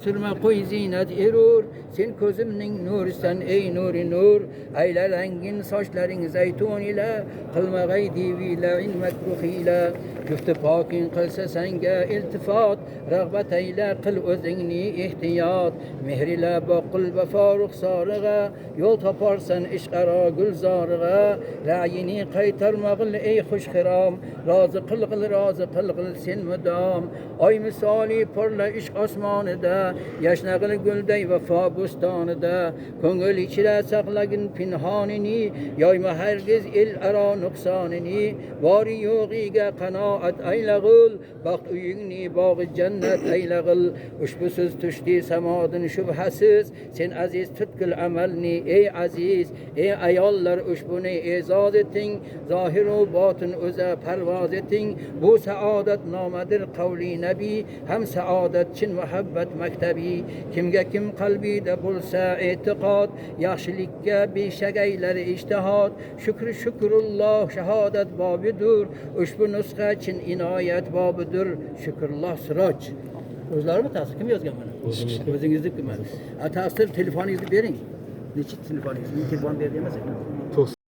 Surma qo'y, ziynat erur. Sen ko'zimning nurisan, ey nuri nur. Ayla rangin sochlaring zaytun ila, qilmag'ay divi la'in makruh ila. Jufti poking qilsa sanga iltifot, rag'bat ayla, qil o'zingni ehtiyot. Mehr ila boqil vafo ruxsorig'a, yo'l toparsan ishq aro gulzorig'a. Ra'yini qaytarmag'il, ey xush xirom, rozi qilg'il, rozi qilg'il sen mudom. Oy misoli porla ishq osmonida, yashnag'il gulday vafo bo'stonida. Ko'ngil ichida saqlagin pinhonini, yoyma hargiz el aro nuqsonini. Bori yo'g'iga qanoat aylag'il, baxt uyingni bog'i jannat aylag'il. Ushbu so'z tushdi samodin shubhasiz, sen aziz, tutkul amalni, ey aziz. Ey ayollar, ushbuni e'zoz eting, zohiru botin o'za parvoz eting. Bu saodat nomadir qavli nabiy, ham saodat chin muhabbat maktabi. Kimga kim qalbida bo'lsa e'tiqod, yaxshilikka beshak aylar ijtihod. Shukri shukrulloh shahodat bobidur, ushbu nusxa chin inoyat bobidur. Shukrulloh Siroj. O'zlarimi taqsir? Kim yozgan buni? O'zingizniki? Taqsir, telefoningizni bering. Nechi telefoningiz? Telefon berdi emas ekan.